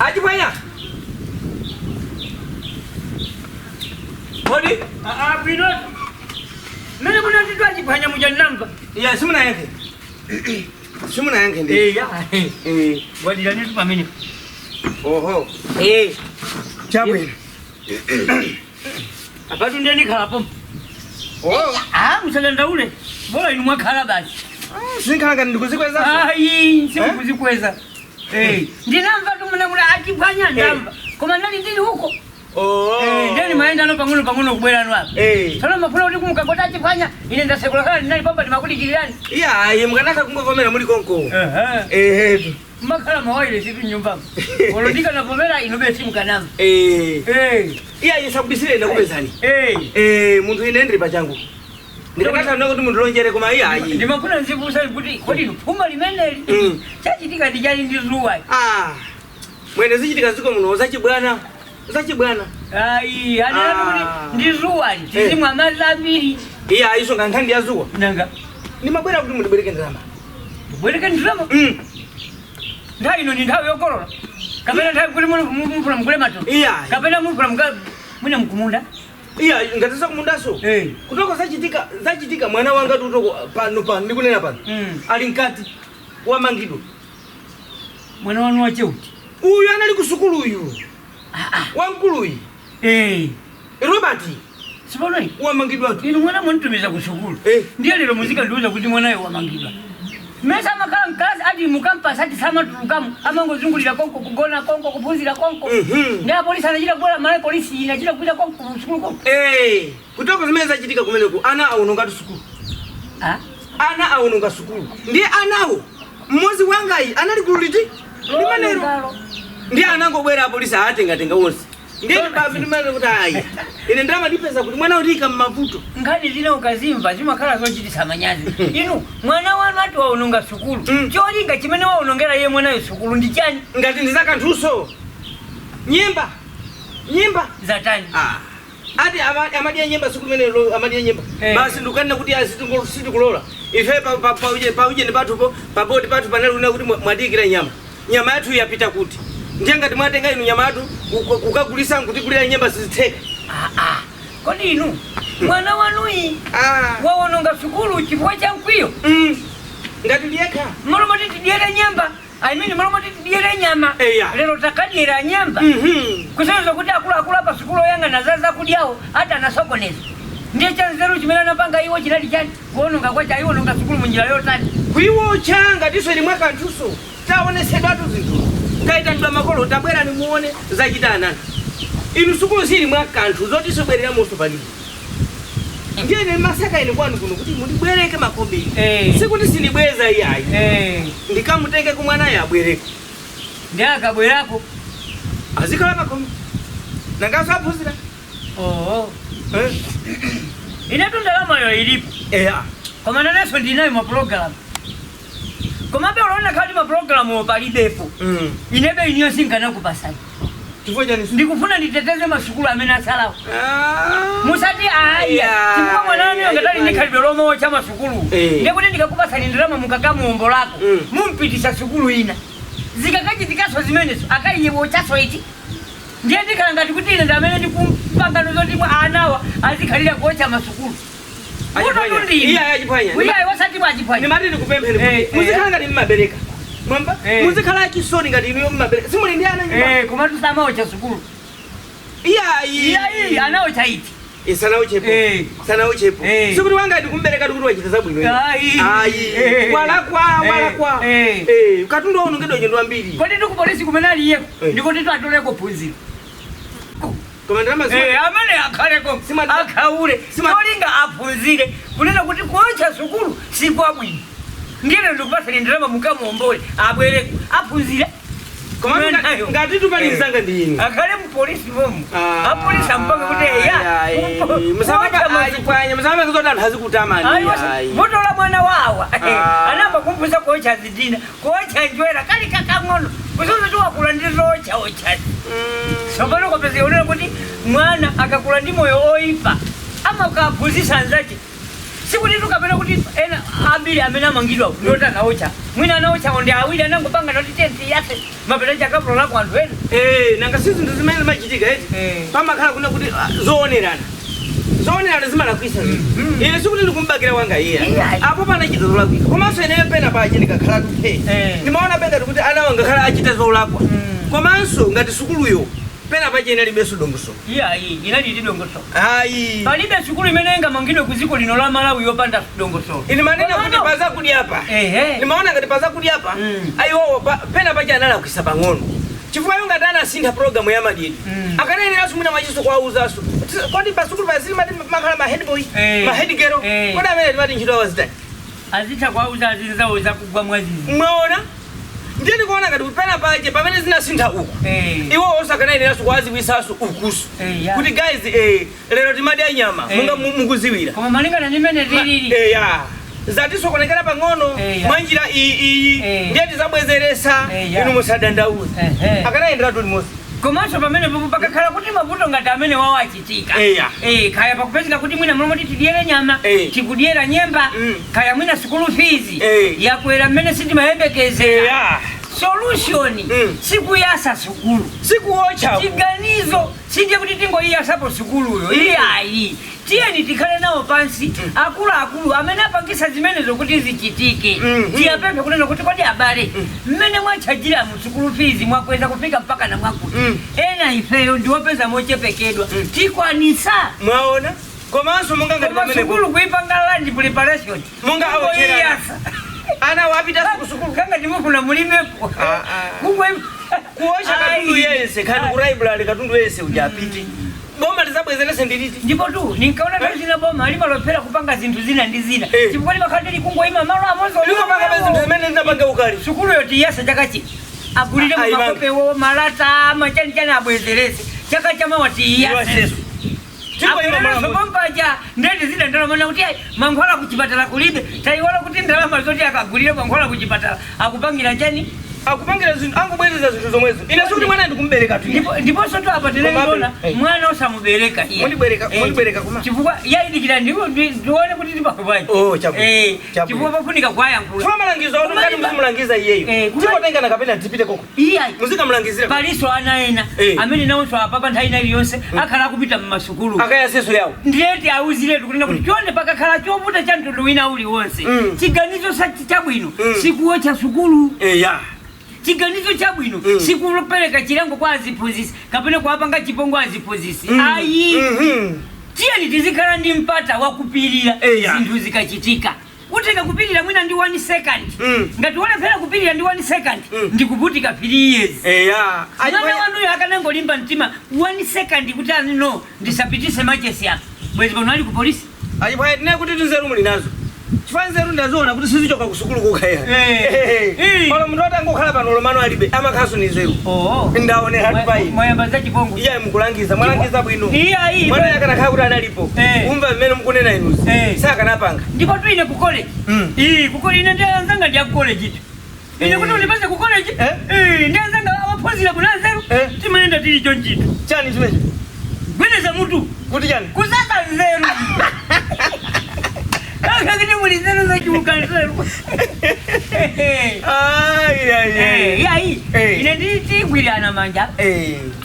Achipwanya. Kodi? Bwino mene kunatitwa achiphwanya muja ndinamva. Iya, simunayankhe. Simunayankhe ndi. Eya. Eh. Gwadiranitu pamene. Oho. Eh. Chabwino. Apatu ndiye ndikhalapo. Oh. Ah, musadandaule, bola inu mwakhala basi. Sinkhala ngati ndikuzikweza. Ayi, sikukuzikweza. Eh, ndinamva tu mune kuti achiphwanya, ndamva, koma ndali ndili uko. Oh. Eh, ndeni mayendano pang'ono pang'ono kubwerano apa. Eh. Tsono mafuna kuti kumukagota achiphwanya, ine ndasekula khala, ndinali pamba ndimakudikilirani. Iya, ayi, mukanatha kungovomera muli konko. Eh. Makhala mawaile situ nyumbamo, olo ndikanavomera inu besi mukanamva. Eh. Eh. Iya, isakubisire ndakupezani. Eh. Eh, munthu ine ndili pachangu. Ndikanatha kuti munthu lonjere, koma iya ayi. Ndimafuna nzifunsa kuti kodi inu phuma limeneli, chachitika ndi chani ndi zuwa? Ah. Mwene zichitika ziko muno zachibwana. Zachibwana. Ayi, anenatu kuti Ah. ndi zuwali tizimwa madzi ambiri. Iya, ayiso nga nkhani ya zuwa. Nanga Ndimabwera kuti mundibwereke ndalama. bwereke ndalama? Nthawi ino ndi nthawi yokolola kapena nthawi kuti mufuna mukule matope? Iya. Kapena mufuna mwina mkumunda? Iya, ngati zakumundaso. Eh. Kutoko zachitika, zachitika mwana wanga tutoko pano pano ndikunena pano. Ali mkati wamangidwa. Mwana wanu wacheuti? Uyu anali ku sukulu uyu. Wamkuluyu. Eh. Robert. Sipano wamangidwa tu. Inu mwana munitumiza ku sukulu. Eh. Ndiye lero muzikandiuza kuti mwanayo wamangidwa. Mesa amakhala mkalasi, ati mukampasi, ati samatulukamu, amangozungulira konko, kugona konko, kuphunzira konko. Ndi apolisi anachita kubwera, mala polisi inachita kupita konko kusukulu konko. Eh, kutoko zimene zachitika kumeneko, ana awononga tu sukulu. Ah? Ana awononga sukulu. Ndiye anawo mmodzi wangayi anali kuliti limanero. Longalo. Ndiye anangobwera apolisi, atengatenga wonse. Ndiye ndimane kuti ayi, ine ndamadipeza kuti mwana utika mmavuto. Nkhani zina ukazimva zimakhala zochititsa manyazi. Inu mwana wanu ati waononga sukulu? Cholinga chimene waonongera iye mwanayo sukulu ndi chani? Ngati ndizakanthuso, nyimba nyimba. Zatani? Ah. Ati amadya nyemba siku limene amadya nyemba. Eh. Basi ndikukanena kuti sitikulola ife pauje pathupo pabodi pathu panali kuna kuti mwadiyikira nyama, nyama yathu yapita kuti? Ndiye ngati mwatenga inu nyama yathu kukagulisa nkutigulira nyemba, sizitheka. Ah, ah. Kodi inu mwana wanuyi Ah. waononga sukulu chifukwa cha mkwiyo? Ngati liyekha. Malo moti tidyere nyemba, I mean, malo moti tidyere nyama, Eya. lero takadyera nyemba. Kusonyeza kuti akuluakulu apa sukulu oyang'ana za zakudyawo ati anasokoneza. Ndiye chanzeru chimene anapanga iwo chinali chani? Kuononga kwacha iwononga sukulu munjira yotani? Kuiwotcha ngatiso ilimwe kanthuso, taonesedwatu zinthu, taitanidwa makolo, tabwera nimuone zachita anani. Inu sukulu sili mwa kanthu zotiso bwereramonso palibe. Ndiye ine masaka ine kwanu kuno kuti mundibwereke makobiri. Eh. Sikuti sindibweza iyayi. Eh. Ndikamutenge kumwanayo abwereke. Ndiye akabwerako azikhala pakhomo, nangaso aphunzira. Oo. Eh? Inetu ndalamayo ilipo. Eya. Koma nanenso ndinayo mapulogalamu, komabe uloona khati mapulogalamu palibepo. Inebe iniyo sinkanakupasani. Chifukwa chani? Ndikufuna nditeteze masukulu amene asalawo. Ah. Musati aya. Ya, Chifukwa mwana wanu ya, ngatali ya. ndi khalidwe lomocha masukulu, Eh. ndekuti ndikakupasani ndalama mukakamuombo lako, mumpitisa sukulu ina, zikakachitikaso zimenezo akayiwochaso iti. Ndiye ndikhala ngati kuti ine ndamene ndikumpangano zoti mwa anawa azikhalira kuocha masukulu. Achiphwanya. Iya, achiphwanya. Uyayi, osati mwachiphwanya. Ndimati ndikupempheni Eh, kuti muzikhala ngati mmabereka mwamba. Eh. Muzikhala achisoni ngati inuyo mmabereka, simuli ndi ana nyumba. Eh, komatu samaocha sukulu. Iyayi. Iyayi, anaocha iti? Sanauchepo. Eh. Sanauchepo. Eh. Sikuti wanga ndikumbereka kuti wachita zabwino. Ayi. Ayi. Eh. Walakwa. Eh. Walakwa. Eh. Eh, katundu waonongedwa chinthu ambiri. Kodi ndikupolisi kumene aliyeko? Eh. Ndikuti twatoleko phunziro. Koma ndalama Eh, amene akhaleko akhaule, cholinga aphunzire kunena kuti kuocha sukulu sikwabwino. Ndiyene ndikupasani ndalama mukamuombole abwereko aphunzire. Koma ngati tupalizanga ndi inu. Akhale mupolisi momo, apolisi ampange kuti eya. Musamapanya, musamapanga zoti anthu azikutamani. Ayi. Vuto la mwana wawa, Ah. anamba kumphunzitsa kuocha zidina, kuocha njwera kali kakang'ono, kusonza tiwakula ndi zocha ochazi. Tsopano kapezeka unena kuti mwana akakula ndi moyo oipa amakaphunzitsa anzace. Sikuti tukapena kuti ena ambiri amene amangidwa ndoti anaocha. Mwina anaotchawo ndi awiri, anangopanga noti tenti yase mapeta chakapulolako anthu ena. Eh, nanga si zinthu zimene zimachitika eti? Pamakhala kuna kuti zoonerana zoonerana zimalakwisa. Ine sikuti ndikumbakira wanga iye. Iya. Apo panachita zolakwika, komanso ineyo pena pache ndikakhala kuphe ndimaona pena kuti ana wanga khala achita zolakwa. Komanso ngati sukuluyo pena pache inalibenso dongosolo. Iyayi, inali ndi dongosolo. Ayi. Palibe sukulu imene ingamangidwe ku dziko lino la Malawi yopanda dongosolo. Ine manena kuti Komano- pazakudyapa, ndimaona ngati pazakudyapa, ayiwowo pena pache analakwisa pang'ono, chifukwa iwo ngati anasintha programu ya madidi, akanayeneranso mwina mwachiso kuwauzaso kodi pasukulu pazili mati makhala ma head boy, ma head girl, kodi amene timati ntchito awo zitani? Azitha kuwauza azinzawo zakugwa mwazizi. Mwaona, ndiye ndikuona ngati pena pache pamene zinasintha uku, iwo osakanayeneranso kuwaziwisaso ukuso kuti guys, lero timadya nyama, munga mukuziwira. Koma malingana ndi mmene tilili, Ya, zatisokonekera pang'ono mwanjira iyi iyi, ndiye tizabwezeresa, inu musadandaule. Akanayenderatu limodzi. Komanso pamene popo pakakhala kuti mavuto ngati amene wawo achitika, kaya pakupezeka kuti mwina mulomoti tidyere nyama, tikudyera nyemba, kaya mwina sukulu fees yakwera mmene sitimayembekezera, solution sikuyasa sukulu. Sikuotcha. Chiganizo sinje kuti tingoyiyasapo sukuluyo, iyayi. Tiyeni tikhale nawo pansi akuluakulu amene apangisa zimenezo kuti zichitike, tiyapemphe kunena kuti kodi abale, mmene mwatchajira mu sukulu fees mwakweza kufika mpaka na mwakuti, ena ifeyo ndiwopeza mochepekedwa, tikwanisa? Mwaona, komanso monga ngati Koma pamene sukulu kuipanga lunch preparation, Monga awotcherana. kungoyiyasa. Ana wapita kusukulu. Kanga ndimufuna mulimepo. Ah, ah. Kuosha katundu yense khani ku library, katundu yense uja apite, boma lizabwezerese ndiliti? Ndipo tu ninkaona nthawi zina boma limalophera kupanga zinthu zina ndi zina, chifukwa limakhala lili kungoyima malo amodzi. Limapanga zinthu zimene zinapanga ukali. Sukuluyo tiyasa chaka chino, agulire Ah, imange. mumakopewo, malata, machanichani, abwezerese. Chaka chamawa tiyase. Tingoyima malo amodzi. Pompaja ndeti zina ndalama kuti ayi, mankhwala kuchipatala kulibe. Tayiwala kuti ndalama zoti akagulire mankhwala kuchipatala akupangira chani? Akupangira zinthu, angubwereza zinthu zomwezo. Ine sikuti mwana ndikumbereka tu. Ndiponso tu apa tinengoona Komabe, mwana osamubereka iye. Mundibwereka kuma. Chifukwa yayidikira ndione kuti ndipakubwanji. Oh, chabwino. Chabwino. Chifukwa pafunika kwayankhula. Chifukwa malangizo anu ngati muzimulangiza iyeyo, tikotengana kapena tipite koko, Iyayi, muzikamulangizira. paliso ana ena amene nawonso apapa nthawi ina iliyonse akhala akupita mmasukulu. Akayaseso yawo. Ndiyeti auziretu kunena kuti chonde, pakakhala chovuta cha mtundu wina uliwonse, chiganizo chabwino sikuotcha sukulu. Chiganizo chabwino sikupereka chilango kwa aziphunzisi kapena kuwapanga chipongwe aziphunzisi, ayi. Tiyeni tizikhala ndi mpata wakupirira. Zinthu zikachitika, utenga kupirira mwina ndi 1 second. Ngati walephera kupirira ndi 1 second, ndikuvutika 3 years. Mwana wanuyo akanangolimba mtima 1 second kuti ani no, ndisapitise machesi apa, bwezi pano ali ku polisi. Achipwaya, tine kuti tinzeru muli nazo, chifukwa nzeru ndaziona kuti sizichoka kusukulu kukhaya. Pano munthu atangokhala pano lomano alibe amakhaso ni nzeru. Ndaonera tupayi. Mwayamba za chipongwe. Iye mukulangiza, mwalangiza bwino. Iyayi. Mwana akanakhala kuti analipo, kumva mmene mukunena inuzi, sakanapanga. Ndipo tu ine ku college, ii, ku college ine ndi anzanga ndi aku college tu ine, kuti undipeze ku college, ndi anzanga awaphunzira kuna nzeru, timayenda tili chonchito. Chani chimechi? Gwedeza mutu. Kuti chani? Kusaka nzeru kakakiti muli nzeru zochuluka nzeru. Ai, ai, ai. Iyayi, ine nditigwirana manja,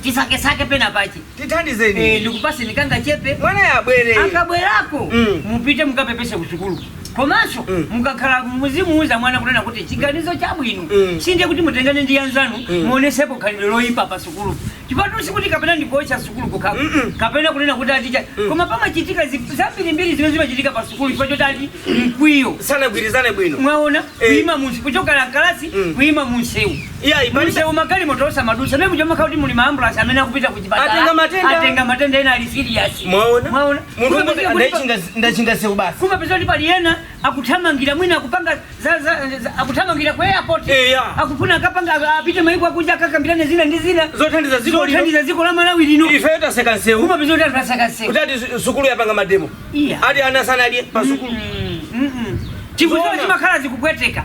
tisakesake pena pache. Tithandizeni. Ndikupase nikanga chepe. Mwana yabwere. Akabwerako, mupite mukapepese kusukulu. Komanso mukakhala muzimuuza mwana kunena kuti chiganizo chabwino sindiye kuti mutengane ndi anzanu, muonesepo khalidwe loyipa pa sukulu. Chipatu sikuti kapena ndikuocha sukulu kukhako, kapena kunena kuti aticha, koma pamachitika zambirimbiri zimene zimachitika pa sukulu chifukwa choti ati mkwiyo. Sanagwirizane bwino. Mwaona, kuyima munsi, kuchokera mkalasi, kuyima munsewu. Iyayi, palibe. Munsewu magalimoto osamadusa mene muja makhala kuti muli maambulance amene akupita kuchipatala. Atenga matenda. Atenga matenda ena ali serious. Mwaona. Mwaona. Munthu Kumapezeka kuti ndachinga sewu basi. Kumapeza kuti pali ena akuthamangira, mwina akupanga akuthamangira ku airport, akufuna akapanga apite maiko akunja akakambirane zina ndi zina zothandiza dziko lino. Zothandiza dziko la Malawi lino. Ife taseka nsewu. Kumapeza kuti anthu asaka nsewu. Kuti ati sukulu yapanga mademo, ati ana sanadye pa sukulu. Chifukwa Zoona. chimakhala zikupweteka.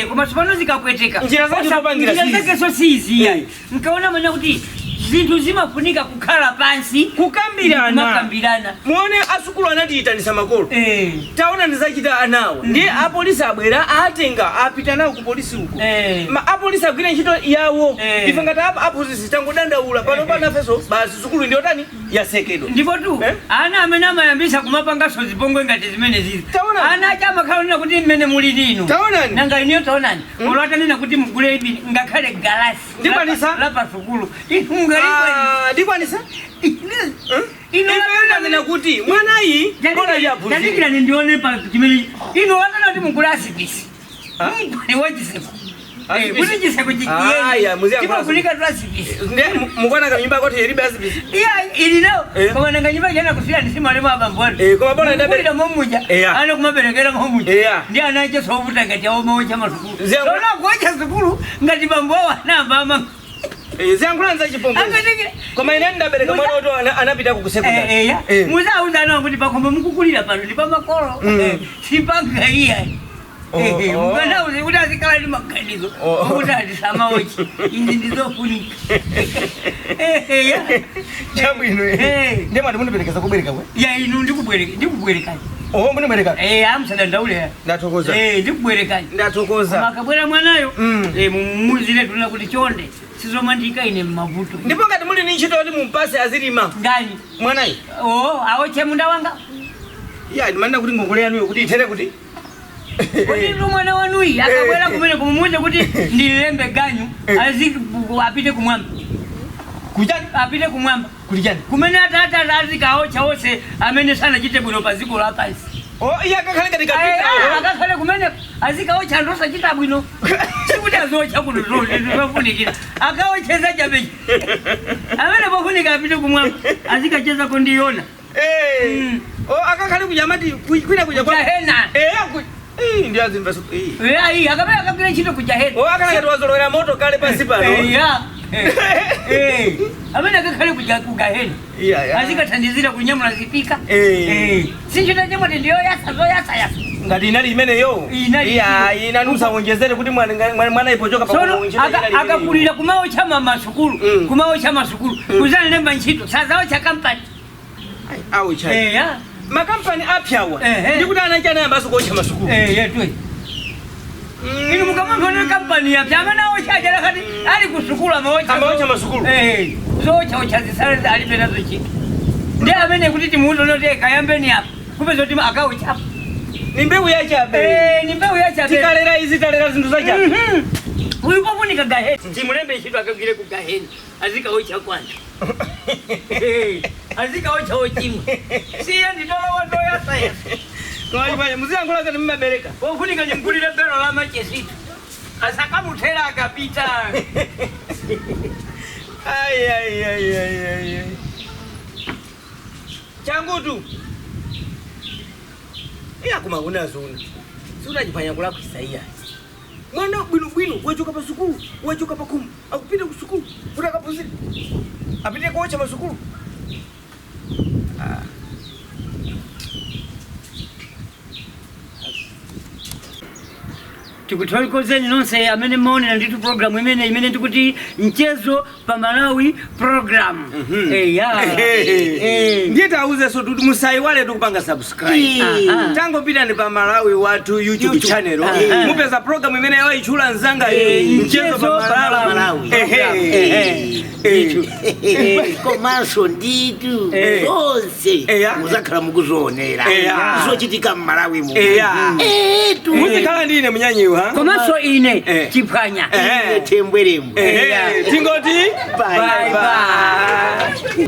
Koma tsopano zikapweteka, Njira zake zopangira njira sizi. zake so sizi. Nkaona mana kuti Zinthu zimafunika kukhala pansi Kukambirana. Makambirana. Muone, asukulu anatiyitanisa makolo. Taona ndizachita anawa. Ndiye apolisi abwera, atenga, apita nawo ku polisi uko. Apolisi agwira ntchito yawo. Ife ngati aphunzitsi tangodandaula pano. Panafenso basi, sukulu ndiyotani, yasekedwa. Ndipo tu Eh? ana amene amayambisa kumapangaso zipongwe ngati zimene zizi, Taonani. ana acha amakhala nena kuti mmene muli lino. Taonani. Nanga iniyo, taonani, olo atanena kuti mugule ibi ngakhale galasi Ndikwanisa? la pasukulu, inu mungalikwanisa? Ah, ndikwanisa. Inu Ife tanena kuti mwanayi bola yaphunzire. Tandikirani ndione pa chimene inu watana kuti mugule asipisi, mugule wachiseko. Asipisi? Kuti chiseko Aya, muziyankhula. chimafunika tu asipisi. Ndiye mukwana kanyumba koti ilibe asipisi. Iya, ili nawo. Eh. Koma nanga nyumba jana kusiyana ndi malemu abambo. Eh, koma bora Kulira momuja. Ana kumaberekera momuja. Ndi ana ache sovuta ngati awo maocha masukulu. Sona kuocha sukulu ngati bambo awo anamba ama. Eh, ziyankhula nzachipongwe. Angatike. Koma ine ndabereka mwana woti anapita ku sekondari. Eh, ya. Muzauza ana kuti pakhombo mukukulira pano ndi pamakolo. Sipanga iya. Oh, oh. Mukanauze kuti azikhala ndi maganizo. Oh. Kuti atisamauchi. Izi ndizofunika. Eh, ya. Chabwino. Eh. Ndiye mwati mundiperekeza kubwereka kwe? Ya, inu ndikubwereka, ndikubwerekani. Oho, mundibereka. Eh, amusadandaule. Ndathokoza. Eh, ndikubwerekani. Ndathokoza. Makabwera mwanayo, mumuzire tuna kuti chonde sizomandika ine mmavuto. Ndipo ngati muli ni ntchito yoti mumpase azilima. Ngani? Mwanayi. Oh, awoche munda wanga. Ya, ndimanena kuti ngongole yanuyo kuti ithere kuti. Kuti tu mwana wanuyi akabwera kumene kumumuze kuti ndililembe ganyu azi apite kumwamba. Kuchani? Apite kumwamba. Kuti chani? Kumene atata azikaocha onse amene sanachite bwino pa dziko lapansi. Oh, iye akakhale ngati kapita. Akakhale kumene azikaocha anthu osachita bwino, sikuti aziocha kuno zofunikira akaocheza chabechi amene pofunika apite kumwamba azikachezako ndiyona. Eh. Oh, akakhale kuja amati kwina kuja kwa. Jahena. Eh, eh, ndi azimva eh. Ayi, akapera akagwira ntchito kujahena. Oh, akhala ngati wazolowera moto kale pansi pano. Ya. Eh, amene akakhale kuja kugahena Iya, ya. azikathandizira kunyamula zipika. Eh. Sinchita chemwati ndiyo yasa zoyasa yasa. Ngati inali imeneyo. Inali. Iya, inanu musawonjezere kuti mwana ipochoka pa Sono ntchito inali imeneyo. Akakulira kumaocha masukulu, kumaocha masukulu, kuzanalemba ntchito sazaocha kampani. Awu chai. Eya. Makampani apyawa. Ehe. Ndikuti ana chana yambaso kuocha masukulu. Yetu inu mukamamvana kampani yapya amene aocha ajalakati ali kusukulu amaocha. Amaocha masukulu. Eh, zocha ocha zisale alibe nazo ntchito, ndi amene kuti timuuze noti kayambeni apa kupeza kuti akaocha. Ni mbewu yachabe. Eh, ni mbewu yachabe. Tikalera izi talera zinthu zachabe. Uyu pofunika gaheni, timulembe ntchito akagwire ku gaheni azikaocha kwanthu, azikaocha ochimwa siye nditolowa ndoyasayasa. Koma chipanya muziyankhula ngati mmabereka. Pofunika nimgulire bero la machesitu asakamuthera akapita. Ai ai ai ai ai ai. Changutu. Iya, kuma una zona. Sura chipanya kulakwisa iya. Mwana bwino bwino wachoka pa sukulu, wachoka pa kumu, akupita ku sukulu, kuti akaphunzire. Apite kuocha masukulu. Ah. Tikuthokozeni nonse amene maonera ndithu programu imene ndikuti Mchezo pa Malawi program. Eya. Ndiye tauzenso kuti musayiwale tikupanga subscribe. Tangopitani pa Malawi Wathu YouTube channel. Mupeza program imene yaitchula nzanga, Mchezo Mchezo pa pa Malawi. Malawi. Ehe. Komanso nditu zonse muzakhala mukuzionera zochitika mmalawi mu. Etu. Muzikhala ndine munyanyiwa. Komanso ine Chiphwanya. Ehe. Thembwerembwe. Ehe. Tingoti Bye. Bye bye.